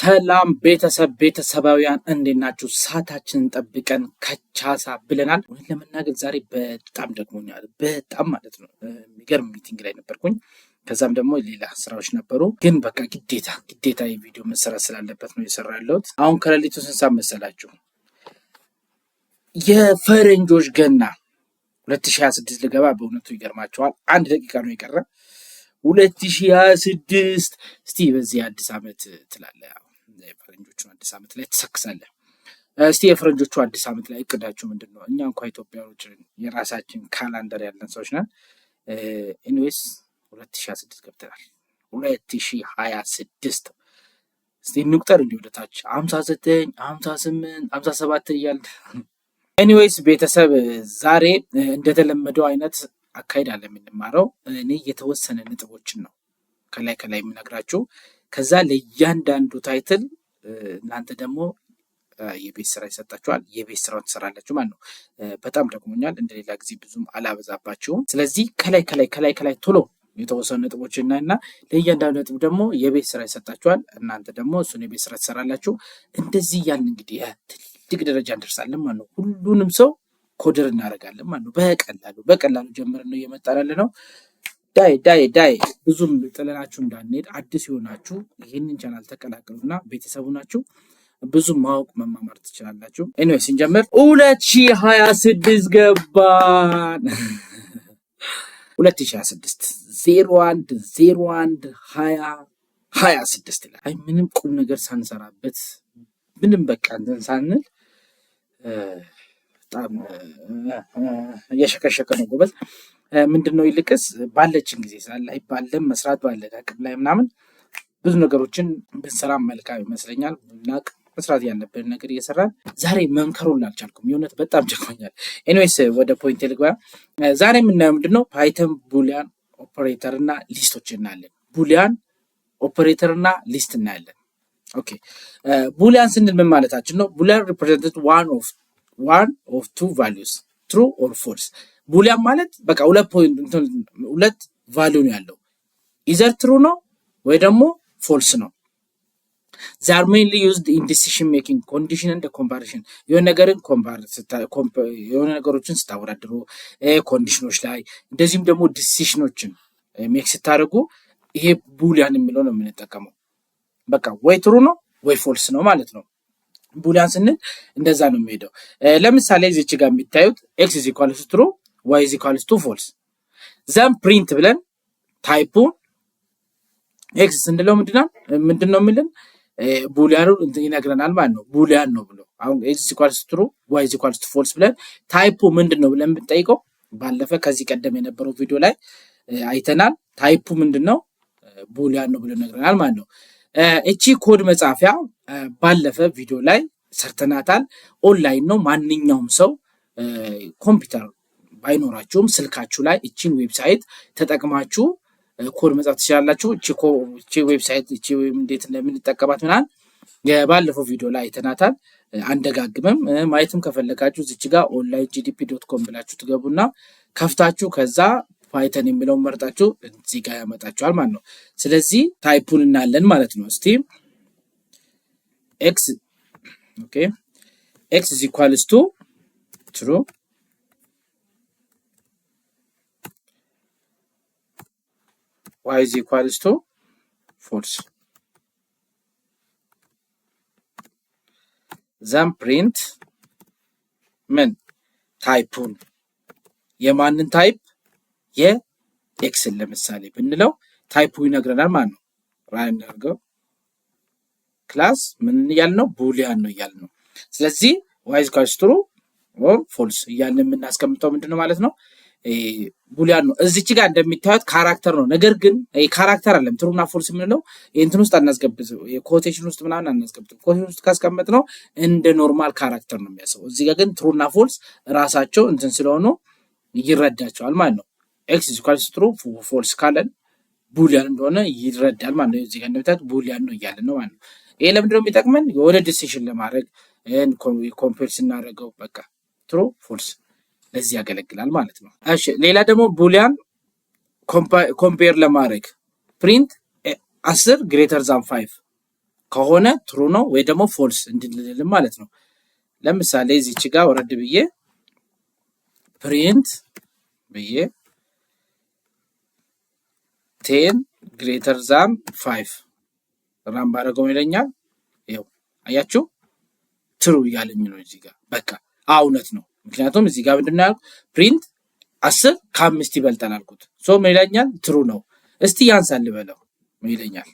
ሰላም ቤተሰብ ቤተሰባውያን እንዴት ናችሁ? ሰዓታችንን ጠብቀን ከቻሳ ብለናል። እውነት ለመናገር ዛሬ በጣም ደክሞኛል። በጣም ማለት ነው። የሚገርም meeting ላይ ነበርኩኝ። ከዛም ደግሞ ሌላ ስራዎች ነበሩ። ግን በቃ ግዴታ ግዴታ የቪዲዮ መሰራት ስላለበት ነው እየሰራ ያለሁት። አሁን ከሌሊቱ ስንት ሰዓት መሰላችሁ? የፈረንጆች ገና 2026 ልገባ በእውነቱ ይገርማቸዋል። አንድ ደቂቃ ነው የቀረ 2026። እስቲ በዚህ አዲስ ዓመት ትላለህ፣ የፈረንጆቹን አዲስ ዓመት ላይ ትሰክሳለህ። እስቲ የፈረንጆቹ አዲስ ዓመት ላይ እቅዳችሁ ምንድን ነው? እኛ እንኳ ኢትዮጵያኖች የራሳችን calendar ያለን ሰዎች ነን። Anyways 2026 ገብተናል። 2026 እስቲ እንቁጠር እንዲህ ወደታች 59፣ 58፣ 57 እያልን። Anyways ቤተሰብ ዛሬ እንደተለመደው አይነት አካሄድ አለ የምንማረው። እኔ የተወሰነ ነጥቦችን ነው ከላይ ከላይ የምነግራችሁ። ከዛ ለእያንዳንዱ title እናንተ ደግሞ የቤት ስራ ይሰጣችኋል። የቤት ስራውን ትሰራላችሁ ማለት ነው። በጣም ደክሞኛል። እንደሌላ ጊዜ ብዙም አላበዛባችሁም። ስለዚህ ከላይ ከላይ ከላይ ከላይ ቶሎ የተወሰኑ ነጥቦች እና ለእያንዳንዱ ነጥብ ደግሞ የቤት ስራ ይሰጣችኋል። እናንተ ደግሞ እሱን የቤት ስራ ትሰራላችሁ። እንደዚህ እያልን እንግዲህ ትልቅ ደረጃ እንደርሳለን ማለት ነው። ሁሉንም ሰው coder እናደርጋለን ማለት ነው። በቀላሉ በቀላሉ ጀምረን ነው እየመጣን ያለ ነው። ዳይ ዳይ ዳይ ብዙም ጥለናችሁ እንዳንሄድ አዲስ የሆናችሁ ይህንን ቻናል ተቀላቀሉና ቤተሰቡ ናችሁ። ብዙ ማወቅ መማማር ትችላላችሁ። Anyway ስንጀምር 2026 ገባን። 2026 01 01 20 26 ይላል። አይ ምንም ቁም ነገር ሳንሰራበት ምንም በቃ እንትን ሳንል በጣም እየሸከሸከ ነው ጎበዝ። ምንድን ነው ይልቅስ ባለችን ጊዜ ላይ ባለን መስራት ባለን አቅም ላይ ምናምን ብዙ ነገሮችን ብንሰራ መልካም ይመስለኛል። ናቅ መስራት ያለብን ነገር እየሰራን ዛሬ መምከሩን አልቻልኩም። የእውነት በጣም ቸግሮኛል። Anyways ወደ point ልግባ። ዛሬ የምናየው ምንድን ነው Python boolean operator እና list ኦች እናያለን። Boolean operator እና list እናያለን። Okay, boolean ስንል ምን ማለታችን ነው? Boolean represented one of two values, true or false። Boolean ማለት በቃ ሁለት point ሁለት value ነው ያለው፣ either true ነው ወይ ደግሞ false ነው። They are mainly used in decision making, condition and comparison። የሆነ ነገርን የሆነ ነገሮችን ስታወዳድሩ condition ኦች ላይ እንደዚሁም ደግሞ decision ኦችን make ስታደርጉ ይሄ boolean የሚለው ነው የምንጠቀመው። በቃ ወይ true ነው ወይ false ነው ማለት ነው። Boolean ስንል እንደዛ ነው የሚሄደው። ለምሳሌ እዚች ጋር የሚታዩት x is equals true, y is equals to false, then print ብለን type ኡን x ስንለው ምንድነው የሚልን boolean ኑ ይነግረናል ማለት ነው። Boolean ነው ብሎ አሁን x equals true, y is equals to false ብለን type ኡ ምንድን ነው ብለን ብንጠይቀው ባለፈ ከዚህ ቀደም የነበረው ቪዲዮ ላይ አይተናል። Type ኡ ምንድን ነው? Boolean ነው ብሎ ይነግረናል ማለት ነው። እቺ ኮድ መጻፊያ ባለፈ ቪዲዮ ላይ ሰርተናታል። ኦንላይን ነው። ማንኛውም ሰው ኮምፒውተር ባይኖራችሁም ስልካችሁ ላይ እቺን website ተጠቅማችሁ ኮድ መጻፍ ትችላላችሁ። እቺ website እቺ እንዴት እንደምንጠቀማት ምናምን የባለፈው ቪዲዮ ላይ አይተናታል። አንደጋግምም። ማየትም ከፈለጋችሁ እዚች ጋር OnlineGDB.com ብላችሁ ትገቡና ከፍታችሁ ከዛ Python የሚለውን መርጣችሁ እዚህ ጋር ያመጣችኋል ማለት ነው። ስለዚህ type ኡን እናያለን ማለት ነው። እስቲ x, okay, x is equals to true, y is equals to false, then print ምን type ኡን የማንን type የ x ን ለምሳሌ ብንለው type ኡ ይነግረናል ማለት ነው። Run እናድርገው። Class ምን እያልን ነው? Boolean ነው እያልን ነው። ስለዚህ y is equals true or false እያልን የምናስቀምጠው ምንድን ነው ማለት ነው? Boolean ነው። እዚች ጋር እንደሚታዩት character ነው። ነገር ግን character አለም true ና false የምንለው እንትን ውስጥ አናስገብትም፣ quotation ውስጥ ምናምን አናስገብትም። Quotation ውስጥ ካስቀመጥነው እንደ normal character ነው የሚያስበው። እዚህ ጋር ግን true ና false ራሳቸው እንትን ስለሆኑ ይረዳቸዋል ማለት ነው። x is equals true false ካለን boolean እንደሆነ ይረዳል ማለት ነው። እዚህ ጋር እንደምታዩት boolean ነው እያለን ነው ማለት ነው። ይሄ ለምንድነው የሚጠቅመን? የሆነ decision ለማድረግ compare ስናደርገው በቃ true false ለዚህ ያገለግላል ማለት ነው። እሺ ሌላ ደግሞ boolean compare ለማድረግ print 10 greater than 5። ከሆነ true ነው ወይ ደግሞ false እንድንልልን ማለት ነው። ለምሳሌ እዚች ጋር ወረድ ብዬ print ብዬ 10 greater than 5 run ባደረገው ይለኛል። ይኸው አያችሁ true እያለኝ ነው እዚህ ጋር፣ በቃ እውነት ነው። ምክንያቱም እዚህ ጋር ምንድን ነው ያልኩት? Print 10 ከ5 ይበልጣል አልኩት። So ምን ይለኛል? True ነው። እስቲ ያንሳል ልበለው፣ ምን ይለኛል?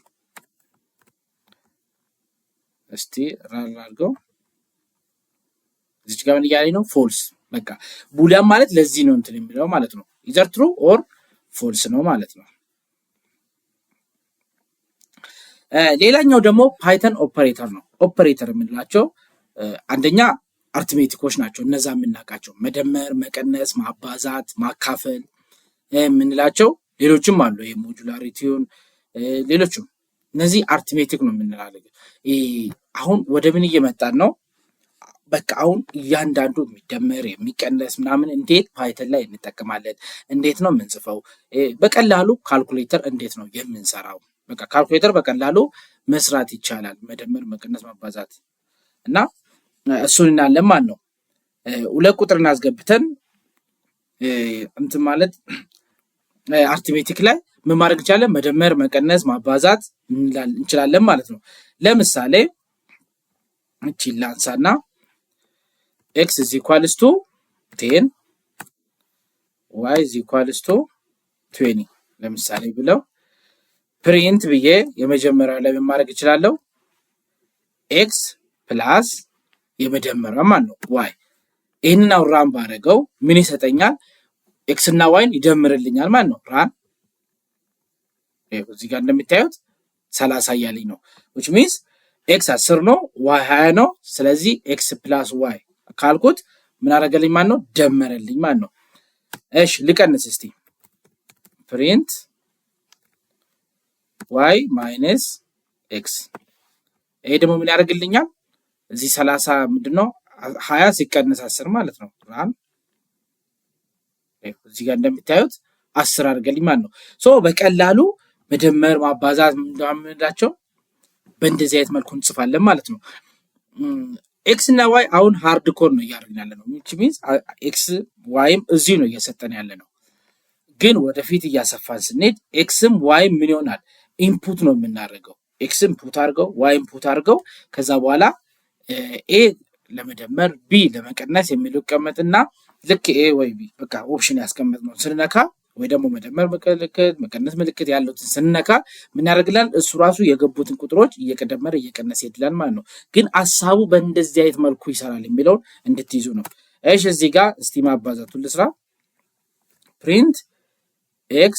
እስቲ run አድርገው። እዚች ጋር ምን እያለኝ ነው? False። በቃ boolean ማለት ለዚህ ነው እንትን የሚለው ማለት ነው። Either true or false ነው ማለት ነው። ሌላኛው ደግሞ Python ኦፐሬተር ነው። ኦፐሬተር የምንላቸው አንደኛ arithmetic ኦች ናቸው። እነዛ የምናውቃቸው መደመር፣ መቀነስ፣ ማባዛት፣ ማካፈል የምንላቸው ሌሎችም አሉ። ይሄ modularity ውን ሌሎችም እነዚህ arithmetic ነው የምንላለው። አሁን ወደ ምን እየመጣን ነው? በቃ አሁን እያንዳንዱ የሚደመር የሚቀነስ ምናምን እንዴት Python ላይ እንጠቀማለን? እንዴት ነው የምንጽፈው? በቀላሉ ካልኩሌተር እንዴት ነው የምንሰራው? በቃ ካልኩሌተር በቀላሉ መስራት ይቻላል። መደመር፣ መቀነስ፣ ማባዛት እና እሱን እናያለን ማለት ነው። ሁለት ቁጥርን አስገብተን እንትን ማለት arithmetic ላይ ምን ማድረግ እንችላለን? መደመር፣ መቀነስ፣ ማባዛት እንችላለን ማለት ነው። ለምሳሌ እቺን ላንሳና x is equals to 10፣ y is equals to 20 ለምሳሌ ብለው print ብዬ የመጀመሪያው ላይ ምን ማድረግ እችላለሁ? X plus የመደመሪያ ማለት ነው y። ይህንን አሁን run ባደረገው ምን ይሰጠኛል? X እና y ን ይደምርልኛል ማለት ነው። Run። እዚህ ጋር እንደምታዩት 30 እያለኝ ነው፣ which means x 10 ነው፣ y 20 ነው። ስለዚህ x plus y ካልኩት ምን አደረገልኝ ማለት ነው? ደመረልኝ ማለት ነው። እሺ ልቀንስ እስቲ፣ print y minus x። ይሄ ደግሞ ምን ያደርግልኛል? እዚህ 30 ምንድን ነው? 20 ሲቀንስ 10 ማለት ነው። Run። እዚህ ጋር እንደምታዩት 10 አድርገልኝ ማለት ነው። So በቀላሉ መደመር፣ ማባዛት የምንላቸው በእንደዚህ አይነት መልኩ እንጽፋለን ማለት ነው። X እና y አሁን hard code ነው እያደረግን ያለ ነው። Which means x y ም እዚሁ ነው እየሰጠን ያለ ነው። ግን ወደፊት እያሰፋን ስንሄድ x ም y ም ምን ይሆናል? Input ነው የምናደርገው። X input አድርገው፣ y input አድርገው፣ ከዛ በኋላ A ለመደመር፣ B ለመቀነስ የሚሉ ይቀመጥና ልክ A ወይ B በቃ option ያስቀመጥነው ስንነካ ወይ ደግሞ መደመር ምልክት፣ መቀነስ ምልክት ያሉትን ስንነካ ምን ያደርግልናል? እሱ ራሱ የገቡትን ቁጥሮች እየቀደመረ እየቀነሰ ይሄድላል ማለት ነው። ግን ሀሳቡ በእንደዚህ አይነት መልኩ ይሰራል የሚለውን እንድትይዙ ነው። እሺ እዚህ ጋር እስቲ ማባዛቱን ልስራ። Print x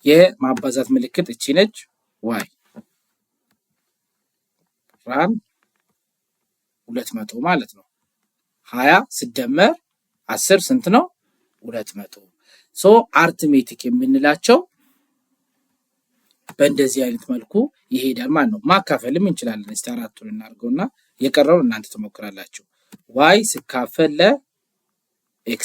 የማባዛት ምልክት እቺ ነች፣ y። Run። 200 ማለት ነው። 20 ሲደመር 10 ስንት ነው? 200። So arithmetic የምንላቸው በእንደዚህ አይነት መልኩ ይሄዳል ማለት ነው። ማካፈልም እንችላለን። እስቲ አራቱን እናድርገውና የቀረውን እናንተ ትሞክራላችሁ። y ሲካፈል ለ x።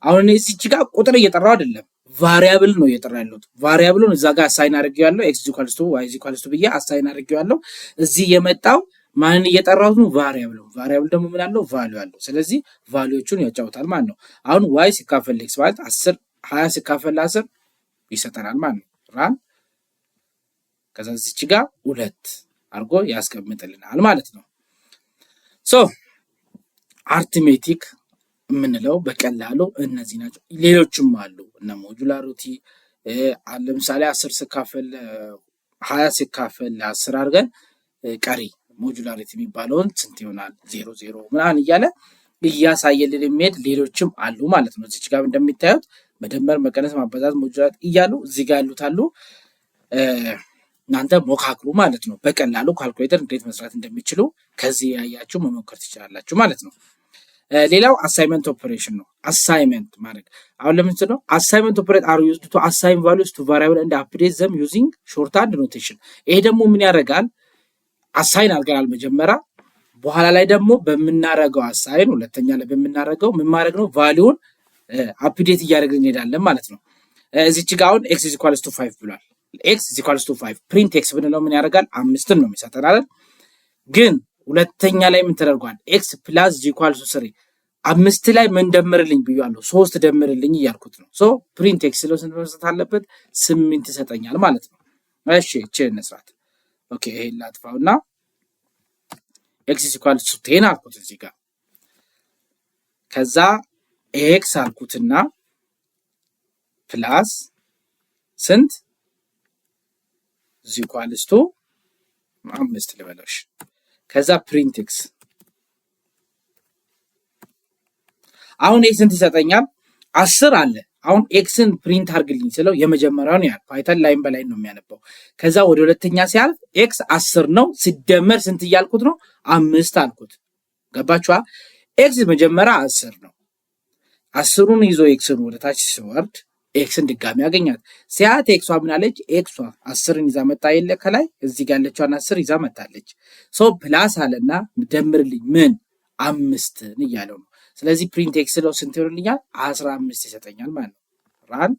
አሁን እኔ እዚች ጋር ቁጥር እየጠራው አይደለም፣ variable ነው እየጠራ ያለሁት። Variable ኡን እዛ ጋር assign አድርጌዋለሁ። x equals to y equals to ብዬ assign አድርጌዋለሁ። እዚህ የመጣው ማንን እየጠራሁት ነው? Variable ኡ። Variable ደግሞ ምን አለው? Value አለው። ስለዚህ value ዎቹን ያጫውታል ማለት ነው። አሁን y ሲካፈል x ማለት 10፣ 20 ሲካፈል 10 ይሰጠናል ማለት ነው። Run። ከዛ እዚች ጋር ሁለት አድርጎ ያስቀምጥልናል ማለት ነው። So arithmetic የምንለው በቀላሉ እነዚህ ናቸው። ሌሎችም አሉ፣ እነ modularity፣ ለምሳሌ 10 ሲካፈል፣ 20 ሲካፈል 10 አድርገን ቀሪ modularity የሚባለውን ስንት ይሆናል? ዜሮ ዜሮ ምናምን እያለ እያሳየልን የሚሄድ ሌሎችም አሉ ማለት ነው። እዚች ጋር እንደሚታዩት መደመር፣ መቀነስ፣ ማባዛት፣ modularity እያሉ እዚህ ጋር ያሉት አሉ። እናንተ ሞካክሩ ማለት ነው። በቀላሉ ካልኩሌተር እንዴት መስራት እንደሚችሉ ከዚህ ያያችሁ መሞከር ትችላላችሁ ማለት ነው። ሌላው assignment operation ነው። Assignment ማድረግ አሁን ለምንድን ነው? Assignment operator are used to assign values to variable and update them using shorthand notation። ይሄ ደግሞ ምን ያደርጋል? Assign አድርገናል መጀመሪያ፣ በኋላ ላይ ደግሞ በምናረገው assign ሁለተኛ ላይ በምናረገው ምን ማድረግ ነው? Value ን update እያደረግን እንሄዳለን ማለት ነው። እዚች ጋ አሁን x equals to 5 ብሏል። x equals to 5 print x ብንለው ምን ያደርጋል? አምስትን ነው የሚሰጠን አይደል? ግን ሁለተኛ ላይ ምን ተደርጓል? x plus equals to 3፣ አምስት ላይ ምን ደምርልኝ ብያለሁ? ሶስት ደምርልኝ እያልኩት ነው። So print x ስለው ስንት መስጠት አለበት? ስምንት ይሰጠኛል ማለት ነው። እሺ፣ እቺ እንስራት። Okay፣ ይሄን ላጥፋውና x equals to 10 አልኩት እዚህ ጋር። ከዛ x አልኩትና plus ስንት equals to አምስት ልበለሽ። ከዛ print x፣ አሁን ይህ ስንት ይሰጠኛል? 10 አለ። አሁን x ን print አድርግልኝ ስለው የመጀመሪያውን ያህል Python line በ line ነው የሚያነበው። ከዛ ወደ ሁለተኛ ሲያልፍ x 10 ነው፣ ሲደመር ስንት እያልኩት ነው? አምስት አልኩት። ገባችኋ? x መጀመሪያ 10 ነው። 10ሩን ይዞ x ን ወደ ታች ሲወርድ x ን ድጋሚ ያገኛት። ሲያት ኤክሷ ምናለች? ኤክሷ 10ን ይዛ መጣ የለ፣ ከላይ እዚህ ጋር ያለችዋን 10 ይዛ መጣለች። So plus አለና ደምርልኝ ምን አምስትን እያለው ነው። ስለዚህ print x ስለው ስንት ይሆንልኛል? 15 ይሰጠኛል ማለት ነው። Run፣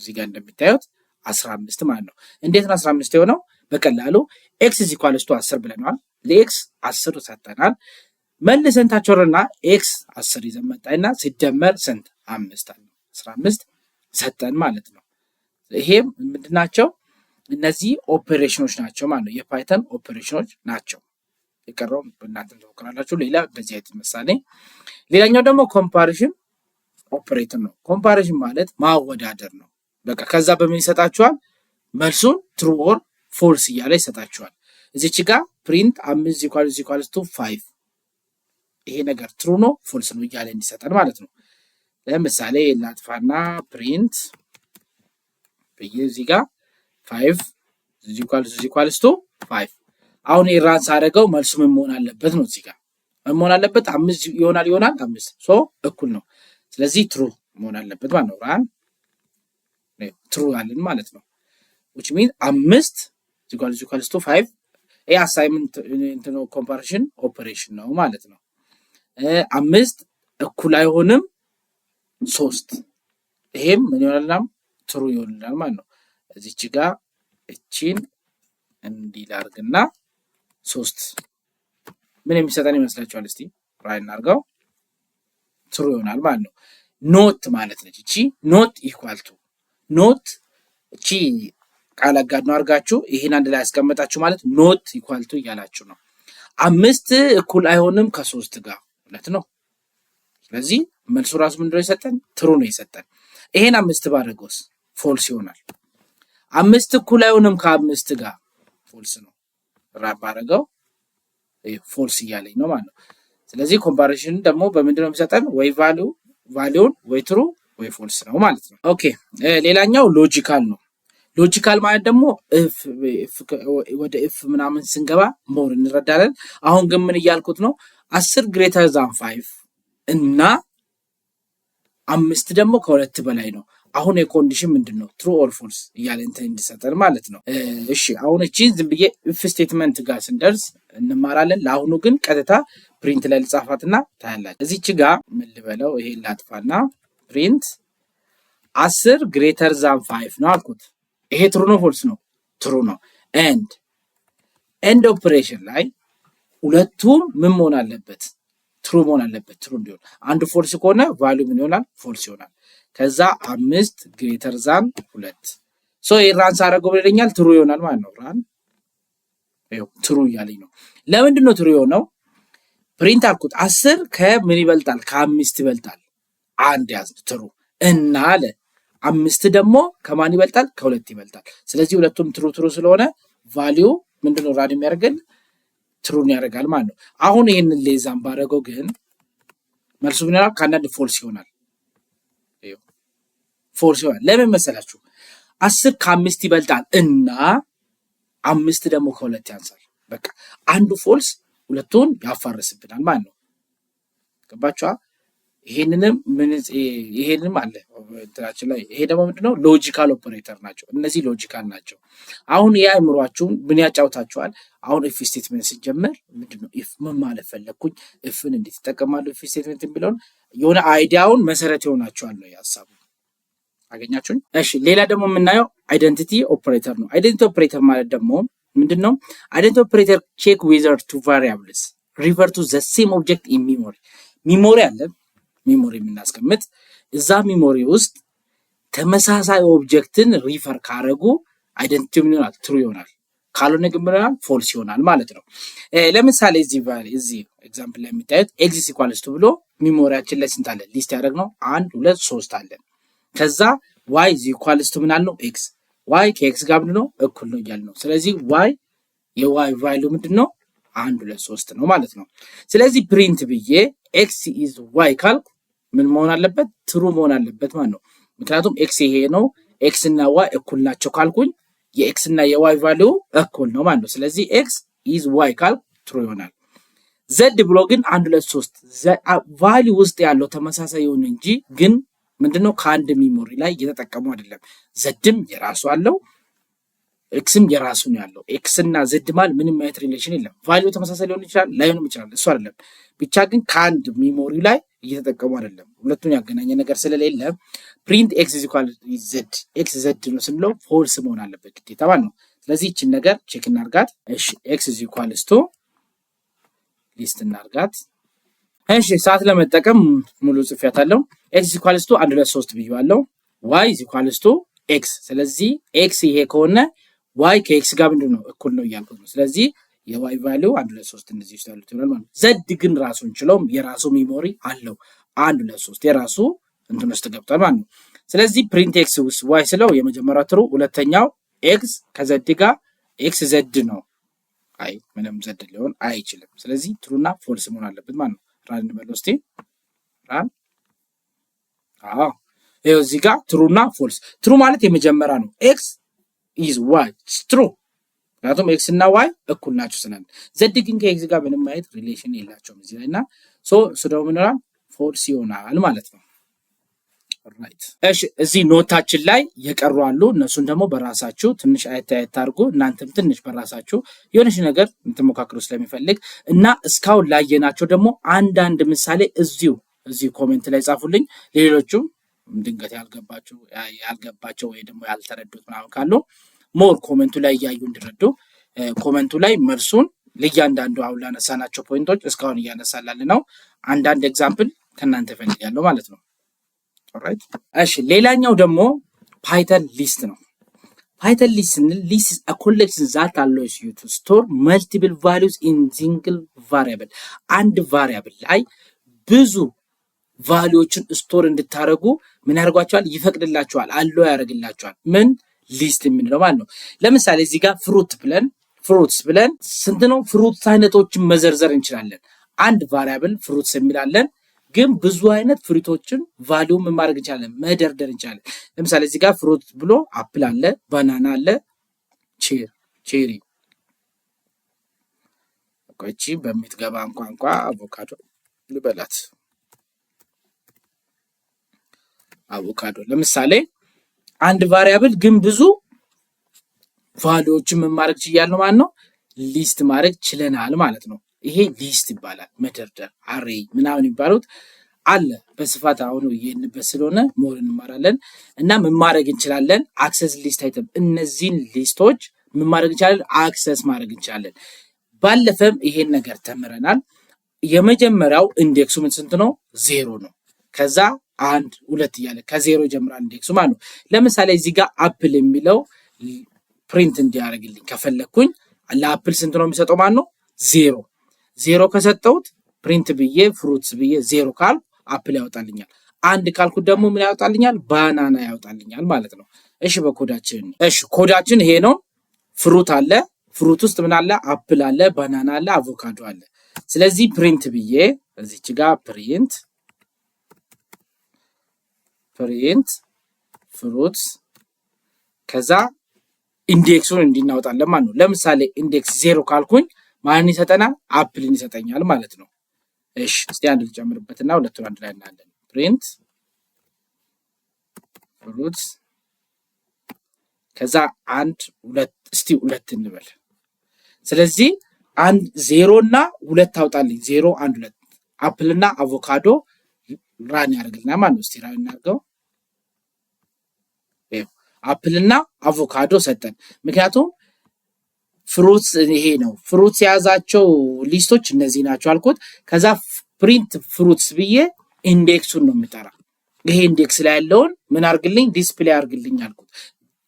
እዚህ ጋር እንደሚታዩት 15 ማለት ነው። እንዴት ነው 15 የሆነው? በቀላሉ x is equals to 10 ብለናል። ለ x 10 ሰጠናል። መልሰን ታቸውርና x 10 ይዘን መጣና ሲደመር ስንት? አምስት አለ፣ 15 ሰጠን ማለት ነው። ይሄም ምንድን ናቸው? እነዚህ ኦፕሬሽኖች ናቸው ማለት ነው። የ Python operation ኖች ናቸው። የቀረው እናንተ ትሞክራላችሁ። ሌላ በዚህ አይነት ምሳሌ። ሌላኛው ደግሞ comparison operator ነው። Comparison ማለት ማወዳደር ነው። በቃ ከዛ በምን ይሰጣችኋል? መልሱን true or false እያለ ይሰጣችኋል። እዚች ጋ print አምስት equal to 5፣ ይሄ ነገር true ነው false ነው እያለ እንዲሰጠን ማለት ነው። ለምሳሌ ላጥፋና print ብዬ እዚህ ጋር 5 equals to 5፣ አሁን run ሳደርገው መልሱ ምን መሆን አለበት ነው። እዚህ ጋር ምን መሆን አለበት? አምስት ይሆናል አምስት፣ so እኩል ነው። ስለዚህ true መሆን አለበት ማለት ነው። Run፣ true አለን ማለት ነው። Which mean አምስት equals to 5፣ ይሄ assignment እንትኑ comparison operation ነው ማለት ነው። አምስት እኩል አይሆንም ሶስት፣ ይሄም ምን ይሆናል? True ይሆንልናል ማለት ነው። እዚች ጋር እቺን እንዲህ ላድርግና ሶስት ምን የሚሰጠን ይመስላችኋል? እስቲ run እናድርገው። True ይሆናል ማለት ነው። Not ማለት ነች እቺ፣ not equal to፣ not እቺ ቃል አጋድኖ አድርጋችሁ ይህን አንድ ላይ ያስቀመጣችሁ ማለት not equal to እያላችሁ ነው። አምስት እኩል አይሆንም ከሶስት ጋር፣ እውነት ነው። ስለዚህ መልሱ ራሱ ምንድነው የሰጠን? True ነው የሰጠን። ይሄን አምስት ባደረገውስ false ይሆናል። አምስት እኩል አይሆንም ከአምስት ጋር፣ false ነው። Run ባደረገው false እያለኝ ነው ማለት ነው። ስለዚህ comparison ደግሞ በምንድን ነው የሚሰጠን? ወይ value ን ወይ true ወይ false ነው ማለት ነው። Okay፣ ሌላኛው logical ነው። Logical ማለት ደግሞ ወደ if ምናምን ስንገባ more እንረዳለን። አሁን ግን ምን እያልኩት ነው? 10 greater than 5 እና አምስት ደግሞ ከሁለት በላይ ነው። አሁን የ condition ምንድን ነው? True or false እያለ እንትን እንዲሰጠን ማለት ነው። እሺ፣ አሁን እቺ ዝም ብዬ if statement ጋር ስንደርስ እንማራለን። ለአሁኑ ግን ቀጥታ print ላይ ልጻፋትና ታያላችሁ። እዚች ጋ ምን ልበለው? ይሄ ላጥፋና print 10 greater than 5 ነው አልኩት። ይሄ true ነው false ነው? True ነው። And operation ላይ ሁለቱም ምን መሆን አለበት? True መሆን አለበት። True እንዲሆን አንዱ false ከሆነ value ምን ይሆናል? False ይሆናል። ከዛ አምስት greater than ሁለት፣ so run ሳደርገው ብለኛል true ይሆናል ማለት ነው። Run፣ true እያለኝ ነው። ለምንድን ነው true የሆነው? Print አልኩት፣ 10 ከምን ይበልጣል? ከአምስት ይበልጣል። አንድ ያዝ true እና አለ አምስት ደግሞ ከማን ይበልጣል? ከሁለት ይበልጣል። ስለዚህ ሁለቱም true true ስለሆነ value ምንድነው run የሚያደርግን true ን ያደርጋል ማለት ነው። አሁን ይህንን less than ባደረገው ግን መልሱ ምን ይሆናል? ከአንዳንድ false ይሆናል። False ይሆናል። ለምን መሰላችሁ? 10 ከአምስት ይበልጣል እና አምስት ደግሞ ከሁለት ያንሳል። በቃ አንዱ false ሁለቱን ያፋርስብናል ማለት ነው። ገባችኋ? ይሄንንም ምን ይሄንንም አለ እንትናችን ላይ። ይሄ ደግሞ ምንድነው? Logical operator ናቸው። እነዚህ logical ናቸው። አሁን ይሄ አእምሯችሁን ምን ያጫውታችኋል? አሁን if statement ሲጀመር ምንድነው if፣ ምን ማለት ፈለግኩኝ፣ if ን እንዴት ይጠቀማሉ፣ if statement የሚለውን የሆነ idea ውን መሰረት ይሆናችኋል ነው የሀሳቡ። አገኛችሁኝ? እሺ፣ ሌላ ደግሞ የምናየው identity operator ነው። Identity operator ማለት ደግሞ ምንድን ነው? Identity operator check whether two variables refer to the same object in memory። Memory አለ፣ memory የምናስቀምጥ፣ እዛ memory ውስጥ ተመሳሳይ object ን refer ካረጉ identity ምን ይሆናል? True ይሆናል። ካልሆነ ግን ምን ይሆናል? False ይሆናል ማለት ነው። ለምሳሌ እዚህ example ላይ የሚታዩት x equals to ብሎ memory ያችን ላይ ስንት አለ? List ያደረግነው አንድ፣ ሁለት፣ ሶስት አለን። ከዛ y is equals to ምን አልነው? x። y ከ x ጋር ምንድን ነው? እኩል ነው እያልን ነው። ስለዚህ y የ y value ምንድን ነው? አንድ፣ ሁለት፣ ሶስት ነው ማለት ነው። ስለዚህ print ብዬ x is y ካልኩ ምን መሆን አለበት? True መሆን አለበት ማለት ነው። ምክንያቱም x ይሄ ነው፣ x እና y እኩል ናቸው ካልኩኝ የ x እና የ y value እኩል ነው ማለት ነው። ስለዚህ x is y ካልኩ true ይሆናል። Z ብሎ ግን አንድ፣ ሁለት፣ ሶስት value ውስጥ ያለው ተመሳሳይ ይሁን እንጂ ግን ምንድነው? ከአንድ memory ላይ እየተጠቀሙ አይደለም። Z ም የራሱ አለው፣ x ም የራሱ ነው ያለው። x እና Z ማለት ምንም አይነት relation የለም። Value ተመሳሳይ ሊሆን ይችላል፣ ላይሆንም ይችላል። እሱ አይደለም፣ ብቻ ግን ከአንድ memory ላይ እየተጠቀሙ አይደለም። ሁለቱን ያገናኘ ነገር ስለሌለ print x equal z፣ x z ነው ስንለው false መሆን አለበት ግዴታ ማለት ነው። ስለዚህ ይችን ነገር check እናርጋት። እሺ፣ x is equals to list እናርጋት። እሺ፣ ሰዓት ለመጠቀም ሙሉ ጽፌያታለሁ። x equals to አንድ፣ ሁለት፣ ሶስት ብዬዋለሁ። y is equals to x። ስለዚህ x ይሄ ከሆነ y ከ x ጋር ምንድን ነው? እኩል ነው እያልኩት ነው። ስለዚህ የ y value አንድ፣ ሁለት፣ ሶስት እነዚህ ውስጥ ያሉት ይሆናል ማለት ነው። Z ግን ራሱን ችለውም የራሱ memory አለው። አንድ፣ ሁለት፣ ሶስት የራሱ እንትን ውስጥ ገብቷል ማለት ነው። ስለዚህ print x with y ስለው የመጀመሪያው true፣ ሁለተኛው x ከ z ጋር x z ነው። አይ፣ ምንም z ሊሆን አይችልም። ስለዚህ true ና false መሆን አለበት ማለት ነው። Run እንበለው እስቲ፣ run። አዎ፣ ይኸው እዚህ ጋር true እና false። True ማለት የመጀመሪያ ነው። x is y true፣ ምክንያቱም x እና y እኩል ናቸው ስላለ። Z ግን ከ x ጋር ምንም አይነት relation የላቸውም እዚህ ላይ እና so እሱ ደግሞ ምን ይሆናል? False ይሆናል ማለት ነው። Right፣ እሺ፣ እዚህ note ኣችን ላይ የቀሩ አሉ። እነሱን ደግሞ በራሳችሁ ትንሽ አየት አየት አድርጉ። እናንተም ትንሽ በራሳችሁ የሆነች ነገር እንትሞካክሩ ስለሚፈልግ እና እስካሁን ላየናቸው ደግሞ አንዳንድ ምሳሌ እዚሁ comment ላይ ጻፉልኝ። ሌሎቹም ድንገት ያልገባቸው ወይ ደግሞ ያልተረዱት ምናምን ካሉ more comment ኡ ላይ እያዩ እንዲረዱ comment ኡ ላይ መልሱን ለእያንዳንዱ አሁን ላነሳናቸው point ኦች፣ እስካሁን እያነሳላል ነው፣ አንዳንድ example ከእናንተ እፈልጋለሁ ማለት ነው። Alright፣ እሺ፣ ሌላኛው ደግሞ Python list ነው። Python list ስንል list is a collection that allows you to store multiple values in single variable። አንድ variable ላይ ብዙ value ዎችን store እንድታደርጉ ምን ያደርጓቸዋል? ይፈቅድላችኋል፣ allow ያደርግላችኋል። ምን list የምንለው ማለት ነው። ለምሳሌ እዚህ ጋር fruit ብለን፣ fruits ብለን ስንት ነው fruits አይነቶችን መዘርዘር እንችላለን። አንድ variable fruits የሚላለን ግን ብዙ አይነት fruit ኦችን value ምን ማድረግ እንችላለን? መደርደር እንችላለን። ለምሳሌ እዚህ ጋር fruit ብሎ apple አለ፣ banana አለ፣ cherry፣ ቆይቺ በምትገባ ቋንቋ አቮካዶ ልበላት። አቮካዶ ለምሳሌ አንድ variable ግን ብዙ value ዎችን ምን ማድረግ ችያለሁ ማለት ነው፣ list ማድረግ ችለናል ማለት ነው። ይሄ list ይባላል። መደርደር፣ array ምናምን የሚባሉት አለ በስፋት፣ አሁን እየሄድንበት ስለሆነ more እንማራለን እና ምን ማድረግ እንችላለን? Access list item፣ እነዚህን list ኦች ምን ማድረግ እንችላለን? Access ማድረግ እንችላለን። ባለፈም ይሄን ነገር ተምረናል። የመጀመሪያው index ኡ ምን ስንት ነው? ዜሮ ነው። ከዛ አንድ፣ ሁለት እያለ ከዜሮ ይጀምራል index ኡ ማለት ነው። ለምሳሌ እዚህ ጋር apple የሚለው print እንዲያደርግልኝ ከፈለግኩኝ ለ apple ስንት ነው የሚሰጠው ማለት ነው? ዜሮ። ዜሮ ከሰጠሁት print ብዬ fruits ብዬ ዜሮ ካልኩ apple ያወጣልኛል። አንድ ካልኩት ደግሞ ምን ያወጣልኛል? Banana ያወጣልኛል ማለት ነው። እሺ፣ በኮዳችን፣ እሺ፣ ኮዳችን ይሄ ነው። Fruit አለ። Fruit ውስጥ ምን አለ? Apple አለ፣ banana አለ፣ አቮካዶ አለ። ስለዚህ print ብዬ እዚች ጋር print fruits፣ ከዛ index ኡን እንዲናወጣለን ማለት ነው። ለምሳሌ index ዜሮ ካልኩኝ ማንን ይሰጠናል? Apple ን ይሰጠኛል ማለት ነው። እሺ፣ እስቲ አንድ ልጨምርበትና ሁለቱን አንድ ላይ እናያለን። Print fruits፣ ከዛ አንድ፣ ሁለት፣ እስቲ ሁለት እንበል። ስለዚህ አንድ፣ ዜሮ እና ሁለት አውጣልኝ። ዜሮ፣ አንድ፣ ሁለት፣ apple እና አቮካዶ run ያደርግልናል ማለት ነው። እስቲ run እናድርገው። Apple ና አቮካዶ ሰጠን። ምክንያቱም fruits ይሄ ነው፣ fruits የያዛቸው list ኦች እነዚህ ናቸው አልኩት። ከዛ print fruits ብዬ index ኡን ነው የሚጠራ። ይሄ index ላይ ያለውን ምን አርግልኝ? Display አርግልኝ አልኩት።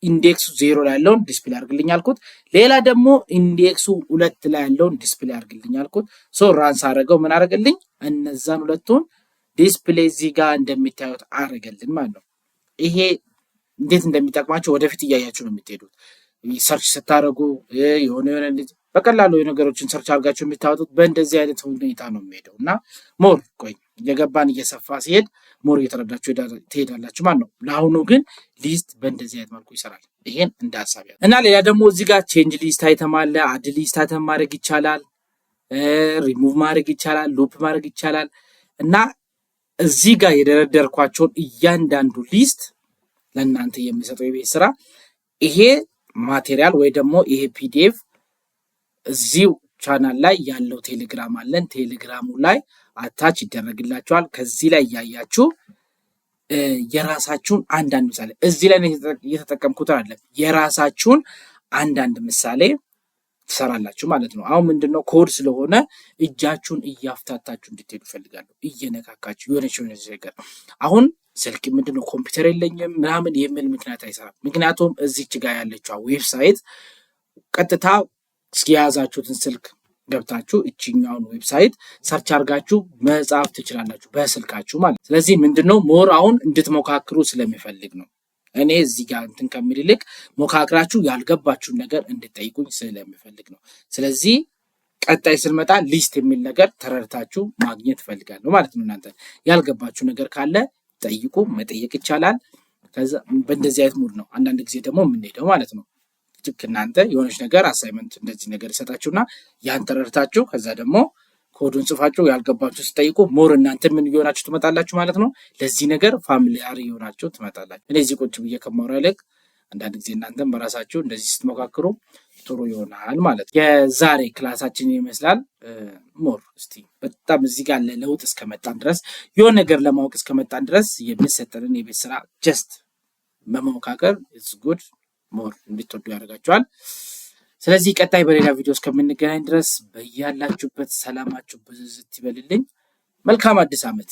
Index ኡ 0 ላይ ያለውን display አርግልኝ አልኩት። ሌላ ደግሞ index ኡ 2 ላይ ያለውን display አርግልኝ አልኩት። So run ሳረገው ምን አረገልኝ? እነዛን ሁለቱን display እዚህ ጋር እንደሚታዩት አረገልን ማለት ነው። ይሄ እንዴት እንደሚጠቅማቸው ወደፊት እያያችሁ ነው የምትሄዱት። Search ስታደርጉ የሆነ የሆነ በቀላሉ ነገሮችን search አድርጋችሁ የሚታወጡት በእንደዚህ አይነት ሁኔታ ነው የሚሄደው። እና more ቆይ እየገባን እየሰፋ ሲሄድ more እየተረዳችሁ ትሄዳላችሁ ማለት ነው። ለአሁኑ ግን list በእንደዚህ አይነት መልኩ ይሰራል። ይሄን እንደ ሀሳብ እና ሌላ ደግሞ እዚህ ጋር change list item አለ። Add list item ማድረግ ይቻላል። ሪሙቭ ማድረግ ይቻላል። Loop ማድረግ ይቻላል። እና እዚህ ጋር የደረደርኳቸውን እያንዳንዱ list ለእናንተ የሚሰጠው የቤት ስራ ይሄ material ወይ ደግሞ ይሄ PDF እዚሁ ቻናል ላይ ያለው ቴሌግራም አለን። ቴሌግራሙ ላይ attach ይደረግላችኋል። ከዚህ ላይ እያያችሁ የራሳችሁን አንዳንድ ምሳሌ፣ እዚህ ላይ እየተጠቀምኩት አይደለም፣ የራሳችሁን አንዳንድ ምሳሌ ትሰራላችሁ ማለት ነው። አሁን ምንድነው፣ ኮድ ስለሆነ እጃችሁን እያፍታታችሁ እንድትሄዱ እፈልጋለሁ። እየነካካችሁ የሆነች የሆነች ነገር። አሁን ስልክ ምንድነው ኮምፒውተር የለኝም ምናምን የሚል ምክንያት አይሰራም። ምክንያቱም እዚች ጋር ያለችው website ቀጥታ የያዛችሁትን ስልክ ገብታችሁ እችኛውን website search አድርጋችሁ መጻፍ ትችላላችሁ በስልካችሁ ማለት። ስለዚህ ምንድነው፣ more አሁን እንድትሞካክሩ ስለሚፈልግ ነው። እኔ እዚህ ጋር እንትን ከሚል ይልቅ ሞካክራችሁ ያልገባችሁን ነገር እንድትጠይቁኝ ስለሚፈልግ ነው። ስለዚህ ቀጣይ ስንመጣ list የሚል ነገር ተረድታችሁ ማግኘት እፈልጋለሁ ማለት ነው። እናንተ ያልገባችሁ ነገር ካለ ጠይቁ፣ መጠየቅ ይቻላል። ከዛ በእንደዚህ አይነት mood ነው አንዳንድ ጊዜ ደግሞ የምንሄደው ማለት ነው። ልክ እናንተ የሆነች ነገር assignment እንደዚህ ነገር ይሰጣችሁና ያን ተረድታችሁ ከዛ ደግሞ ኮዱን ጽፋችሁ ያልገባችሁ ስጠይቁ more እናንተ ምን እየሆናችሁ ትመጣላችሁ ማለት ነው። ለዚህ ነገር familiar እየሆናችሁ ትመጣላችሁ። እኔ እዚህ ቁጭ ብዬ ከማወራ ይልቅ አንዳንድ ጊዜ እናንተም በራሳችሁ እንደዚህ ስትሞካክሩ ጥሩ ይሆናል ማለት ነው። የዛሬ class ኣችን ይመስላል። More እስቲ በጣም እዚህ ጋር ለለውጥ እስከመጣን ድረስ፣ የሆነ ነገር ለማወቅ እስከመጣን ድረስ የሚሰጠንን የቤት ስራ just መሞካከር is good፣ more እንድትወዱ ያደርጋችኋል። ስለዚህ ቀጣይ በሌላ ቪዲዮ እስከምንገናኝ ድረስ በያላችሁበት ሰላማችሁ ብዝዝት ይበልልኝ። መልካም አዲስ ዓመት።